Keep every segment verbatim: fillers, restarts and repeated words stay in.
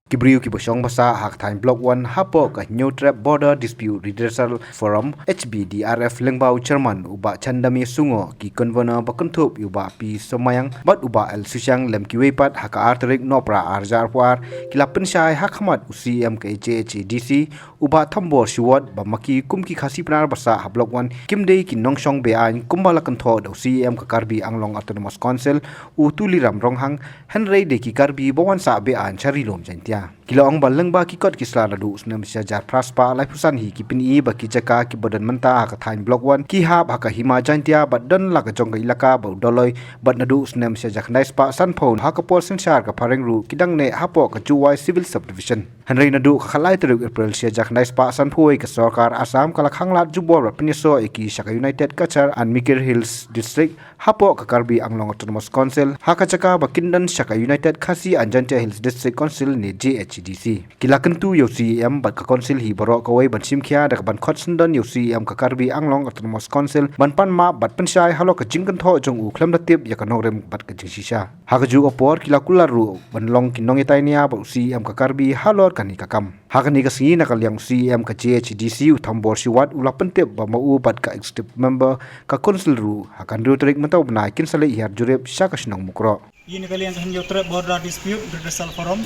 Ki briew kiba shong basah ha ka thaiñ Block One hapoh ka Hynñiewtrep Border Dispute Redressal Forum, H B D R F, lyngba u Chairman u Bah Chandame Sungo, ki Convener ba kynthup ïa u Bah P Somayang bad u Bah L Susiang lem kiwei pat, ha ka ar tarik Nohprah ar hajar arphew ar, ki la pynshai ha khmat u C E M ka J H A D C, u Bah Thombor Shiwat, ba ma ki kum ki Khasi Pnar basah ha Block One kim dei ki nongshong be-aiñ kumba la kynthoh da u C E M ka Karbi Anglong Autonomous Council, u Tuliram Ronghang, hynrei dei ki Karbi ba wan sah be-aiñ sha Ri Lum Jaiñtia. Ki la ong ba lyngba ki kot ki sla naduh u snem shi hajar phra spah laiphew san hi ki pyni ba ki jaka kiba don mynta ha ka thaiñ Block One ki hap ha ka Hima Jaiñtia bad don la ka jong ka ilaka bad u Dolloi, bad naduh u snem shi hajar khyndai spah sanphew ha ka por synshar ka phareng ruh ki dang neh hapoh ka Jowai Civil Subdivision. Hynrei naduh ka khatlai tarik April shi hajar khyndai spah sanphew wei, ka sorkar Assam ka la khanglad jubor bad pynïasoh ïa ki sha ka United Cachar and Mikir Hills District hapoh ka Karbi Anglong Autonomous Council, ha ka jaka ba kin don sha ka United Khasi and Jaintia Hills District Council ne J H D C. Ki la kyntu ïa u C E M bad ka Council hi baroh kawei ban shim khia da kaban khot syndon ïa u C E M ka Karbi Anglong Autonomous Council ban pan map bad pynshai halor ka jingkynthoh jong u khlem da tip ïa ka nongrim bad ka jingshisha. Ha kajuh ka por ki la kular ruh ban long ki nongïatai nia bad u C E M ka Karbi halor kane ka kam. Ha kane ka sngi, na ka liang u C E M ka J H D C, u Thombor Shiwat, u la pyntip ba ma u bad ka executive member ka Council ruh, ha ka hynriew tarik mynta u bnai, kin sa leit hiar jurip sha ka shnong Mukroh. Ïa na ka liang ka Hynñiewtrep Border Dispute Redressal Forum,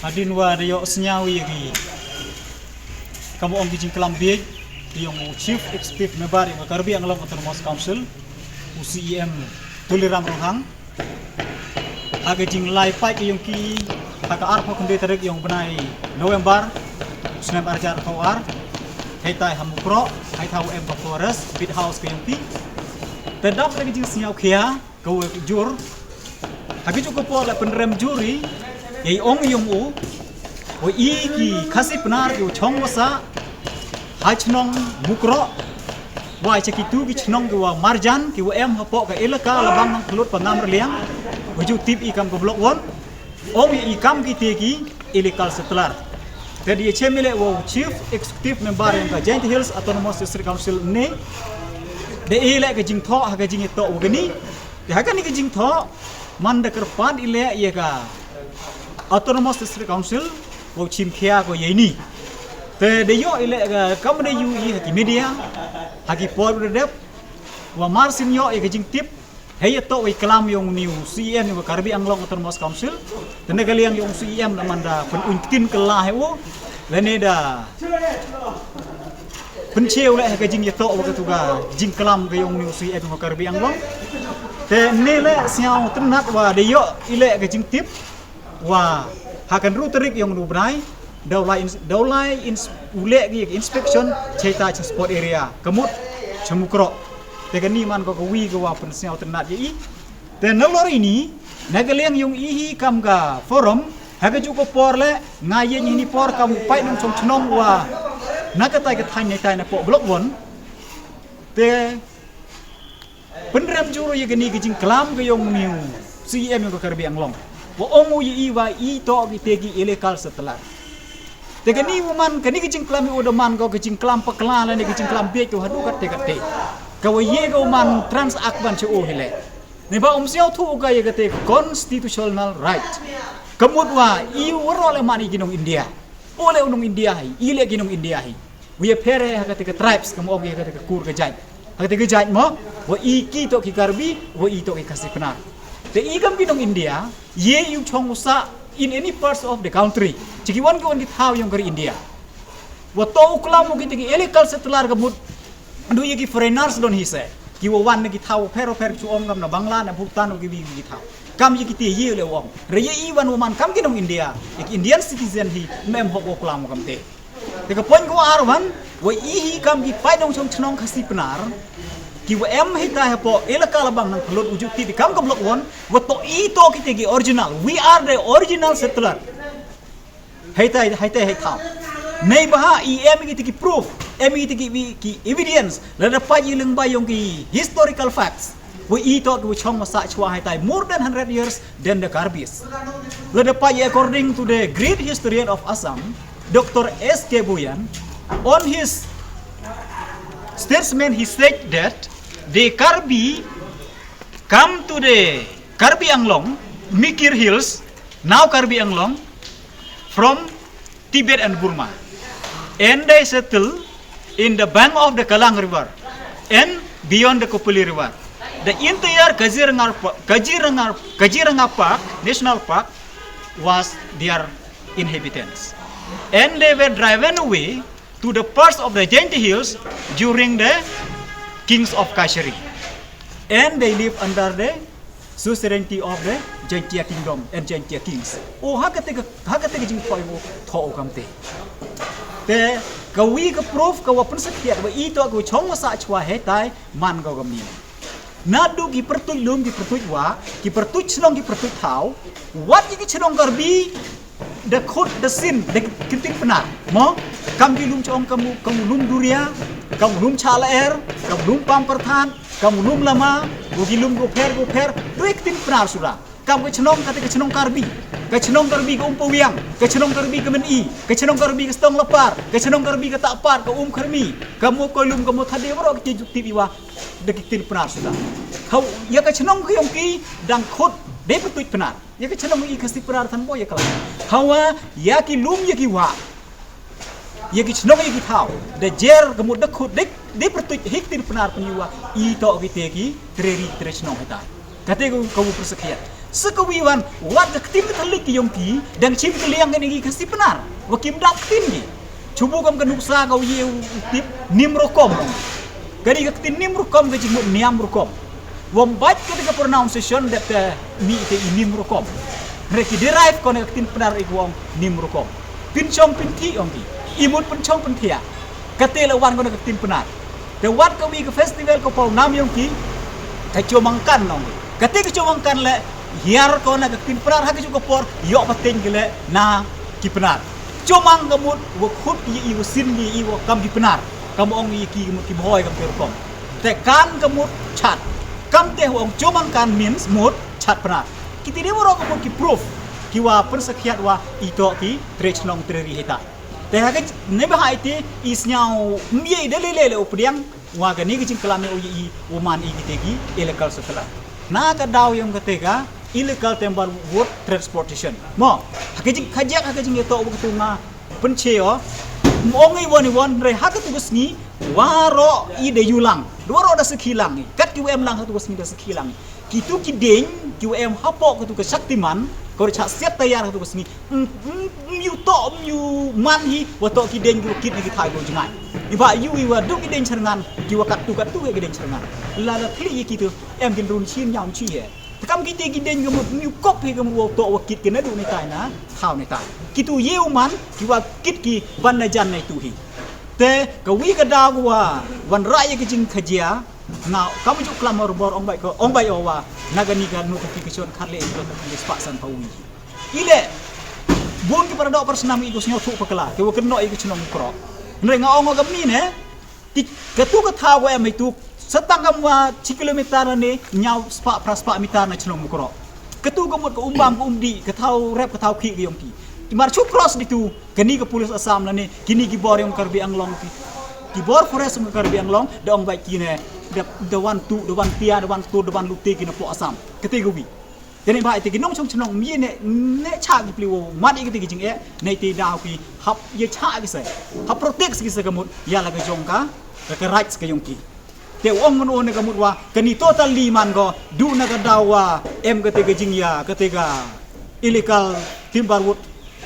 hadien wa da ïohsngew ïa ki, kam ong, ki jingklam bieit jong u Chief Executive Member jong ka Karbi Anglong Autonomous Council, u C E M Tuliram Ronghang, ha ka jingleit pat jong ki ha ka arphew khyndai tarik jong u bnai November, snem ar hajar arphew ar, hei tai ha Mukroh, hei tai ha u M ka Forest, Beat House ka jong ki. Te dap da ka jingsngew khia ka wa jur, ha kajuh ka por la pynrem jur ïa, ïa i ong jong u, wa i ki Khasi Pnar ki wa chong wa sah ha chnong Mukroh, wa cha kitu ki chnong ki wa marjan, ki wa em hapoh ka elaka Labang Nangkhyllut Pangam Rliang, wa ju tip i kam ka Block One, ong ïa i kam kite ki illegal settler. Te da ïa chem ïa leh wa u Chief Executive Member jong ka Jaintia Hills Autonomous District Council ne, da ïa leh ka jingthoh ha ka jingïatoh wa kani. Te ha kani ka jingthoh, man da kyrpad ïa leh ïa ka Autonomous District Council, wa u chim khia ko ïa ini. Te da ïoh ïa leh ka, kam da ïoh ïa ha ki media, ha ki por da dep, wa mar sien ïoh ïa ka jingtip hei ïatoh wa i klam jong une u C E M jong ka Karbi Anglong Autonomous Council. Te na ka liang jong u C E M da man da pynun ktien kylla hi u, lane da pynchew leh ha ka jingïatoh wa katu ka jingklam ka jong une u C E M jong ka Karbi Anglong. Te ne leh sngewtynnat wa da ïoh ïa leh ka jingtip wa ha ka hynriew tarik jong une u bnai, da u la ins-, da u la ins-, u leh ki inspection, chei ta cha spot area, ka mut cha Mukroh. Te kani man ko ka wi ka wa pynsngewtynnat ïa i. Te nalor ini, na ka liang jong i hi kam ka forum, ha kajuh ka por leh, nga ïeng ini por kam u paid nongchong chnong wa na katai ka thaiñ ne tai na poh Block One. Te pynrem jur ïa kani ka jingklam ka jong une u C E M jong ka Karbi Anglong, wa ong u ïa i wa i toh kite ki illegal settler. Te kani wa man, kani ka jingklam ïa u da man ko ka jingklam pakla lane ka jingklam bieit ko haduh katte katte. Ka wa ïa ka wa man transact ban cha u hi leh. Ne ba um sngewthuh ka ïa kate constitutional right. Ka mut wa i waroh leh man i ki nong India. U leh u nong India hi, i leh ki nong India hi. Wi ïapher hi ha kate ka tribes, kam ong ïa kate ka kur ka jait. Ha kate ka jait mo, wa i ki toh ki Karbi, wa i toh ki Khasi Pnar. Te i kam ki nong India, ïa i u chong u sah in any parts of the country. Chi ki wan ki wan ki thaw jong ka ri India. Wa toh u klam u kite ki illegal settler ka mut, du ïa ki foreigners don hi se. Ki wa wan na ki thaw pher pher, chu ong kam na Bangla, na Bhutan, u ki wi ki thaw. Kam ïa kite ïa leh u ong. Re ïa i wan wa man kam ki nong India, ïa ki Indian citizen hi, mem hok u klam u kam te. Te ka point ko ar wan, wa i hi kam ki paid nongchong chnong Khasi Pnar, ki wa em hi ta hapoh elaka Labang Nangkhyllut, u ju tip i kam ka Block One, wa toh i toh kite ki original. We are the original settler. Hei tai, hei tai, hei thaw. Nei ba ha i em kite ki proof, em kite ki, ki evidence, lada pait i lyngba jong ki historical facts. Wa i toh ki wa chong wa sah chwa hei tai more than hundred years than the Karbis. Lada pait i, according to the great historian of Assam, Doctor S K Bhuyan, on his statement, he said that the Karbi come to the Karbi Anglong, Mikir Hills, Now Karbi Anglong, from Tibet and Burma, and they settle in the bank of the Kalang River and beyond the Kopili River. The entire Kaziranga, Kaziranga, Kaziranga Park, National Park, was their inhabitants. And they were driven away to the parts of the Jaintia Hills during the kings of Kashari. And they live under the suzerainty of the Jaintia Kingdom and Jaintia Kings. O ha kata ka, ha kata ka jingthoh u thoh u kamte. Te kawi ka proof ka wa pynsakhiat wa i to ka chong wa sa chwa he tai man ka kamni. Na du ki pertuit lum ki pertuit wa, ki pertuit chnong ki pertuit thaw, wat ki chnong Karbi da khut da sin da ki tin Pnar. Mo, kam ki lum chong kam u, kam u lum Duria, kam u lum Chalaer, kam u lum Pamperthan, kam u lum Lama, go ki lum go pher go pher, du ki tin Pnar suda. Kam ka chnong kata ka chnong Karbi, ka chnong Karbi ka Umpawiang, ka chnong Karbi ka Meni, ka chnong Karbi ka Stong Lapar, ka chnong Karbi ka Tapar, ka Um Kharmi, ka mo koi lum ka mo thade bro ki juk tip iwa da ki tin Pnar suda. Hau ya ka chnong ka yong ki dang khut de pertuit Pnar. Ya ka chnong i Khasi Pnar than bo ya ka la. Hawa ya ki lum ya ki wa, ya ki chnong ya ki thaw da jer ka mut da khut de, de pertuit hik tin Pnar pynwa i to ki te ki tre ri tre chnong hita. Kate ko ka wu persakhiat. Sekawi wan wat ka ktin ka thalik ki yong ki dang chim ka liang ka ni ki Khasi Pnar wa kim dak ktin ki. Chubu kam ka nuksa ka u ye u tip nim rukom. Ka ni ka ktin nim rukom ka jingmut niam rukom. Wam bait ka ka pronunciation dep te mi te i nim rukom. Re ki derive ko na ka ktin Pnar i wong nim rukom. Pinchong pinthi ong ki. Imut pinchong pinthia. Kate la wan ko na ka ktin Pnar. Te wat ka wi ka festival ko pau nam yong ki. Ka chomangkan ong ki. Kate ka chomangkan le hiar ko na ka ktin Pnar ha ka ka por yo pateng ki le na ki Pnar. Chomang ka mut wa khut yi i wa sin yi i wa kam ki Pnar. Kam ong yi ki mut ki bhoi kam ki rukom. Te kan ka mut chat. Kam te wa ong chomangkan means mut chat Pnar. Ki ti de wa ro ka mut ki proof. Ki wa pynsakhiat wa i to ki tre chnong tre ri hita. Te ha ka ne ba hai te i sniaw mye de le le le u pdiang. Wa ka ni ka jingklam u yi i u man i ki te ki illegal settler. Na ka daw yong ka te ka illegal timber wood transportation. Mo, ha ka jing khajak ha ka jing yeto wa ka tu nga pynche o. Mo ngi won i won re ha ka tu ka sngi wa ro i de yu lang. Wa ro da sakhi lang i. Kat ki wa em lang ha tu ka sngi da sakhi lang i. Ki tu ki deng ki wa em hapo ka tu ka Shaktiman. Ko re chak siat tayar ha tu ka sngi. Myu to myu man hi wa to ki deng ki wa kit ni ki thai ko jngai. Iba yu iwa du ki deng cherngan ki wa kat tu kat tu ki deng cherngan. La la thli ki tu em kin run chin nyam chi ye. Takam ki te ki deng ki mut myu kop hi ki mut wa to wa kit ki na du ni tai na thau ni tai. Ki tu ye u man ki wa kit ki ban na jan na tu hi. Te ka wi ka da wa wan ra ye ki jing khajia nga kam ju klam ru bor ong bai ko ong bai o wa na ka ni ka notification khat le ko ka spa san pa wi. Ile bun ki para dok para snam i ko snyo thu pakla ke wa kno i ko chnong krok. Nre nga ong kam ni ne. Ti ka tu ka thaw wa em tu satang kam wa chi kilometer ne nyaw spa pra spa meter na chnong krok. Ka tu ka mut ka umbam ka umdi ka thaw rep ka thaw khi ka yong ki. Mar chu cross di tu ka ni ka police Assam la ne ki ni ki bor yong Karbi Anglong ki. Ki bor forest yong Karbi Anglong da ong bai ki ne da wan tu da wan tia da wan tu da wan lute ki na po Assam. Ka te ka wi. Te ne ba ite ki nongchong chnong mi ne ne cha ki pli wo mat ite ki jing e ne te daw ki hap ye cha ki se hap protect ki se ka mut ya la ka jong ka ka rights ka yong ki. Te ong ngon ne ka mut wa ka ni total li man go du na ka daw wa em ka te ka jing ya ka te ka illegal timber wood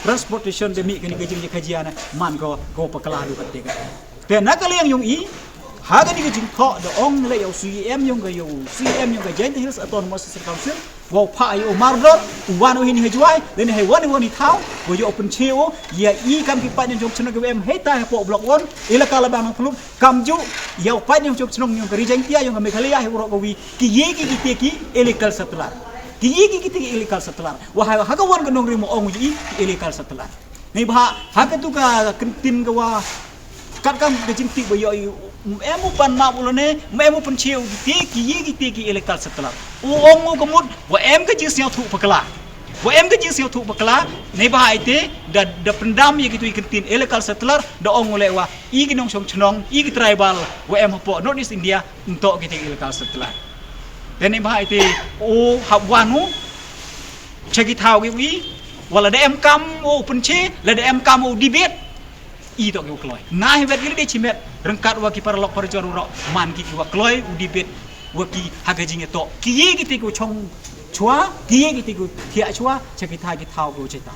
transportation de mi ka ni ka jing ya ka jia na man go go pakla du ka te ka. Te na ka liang yong i ha ka ni ka jingthoh da ong le yow C E M yong ka yow C E M yong ka Jaintia Hills Autonomous District Council wow pha yow mardor u wan u hin hejwai le ne hei wan u wan i thaw wow yow pynche u ya i kam ki pat yong jong chnong ki em hei ta hapoh block one ilaka la bang phlum kam ju yow pat yong jong chnong yong ka ri Jaintia yong ka Meghalaya hei urok ka wi ki ye ki ki te ki illegal settler ki ye ki ki te ki illegal settler wa ha ka wan ka nongri mo ong u i illegal settler. Nei bha ha ka tu ka kyntin ka wa kat kam ka jingtip ba yoh i em u pan map u lane em u pynchiew ki te ki yi ki te ki illegal settler. U ong u ka mut wa em ka jingsngewthuh pakla wa em ka jingsngewthuh pakla. Nei bha ite da da pyndam ya ki tu i kyntin illegal settler da ong u le wa i ki nongshong chnong i ki tribal wa em hapoh North East India nto ki te illegal settler. Da nei bha ite u hap wan u cha ki thaw ki wi Wat la da em kam u pynche, la da em kam u debate, i toh ki wa kloi. Nga hi wet ki la dei chimet, ryngkat wa ki paralok parajor u rok, man ki ki wa kloi u debate, wa ki ha ka jingïatoh. Ki ye ki te ki wa chong chwa, ki ye ki te ki wa thiah chwa, cha ki thaw ki thaw ki wa cheta.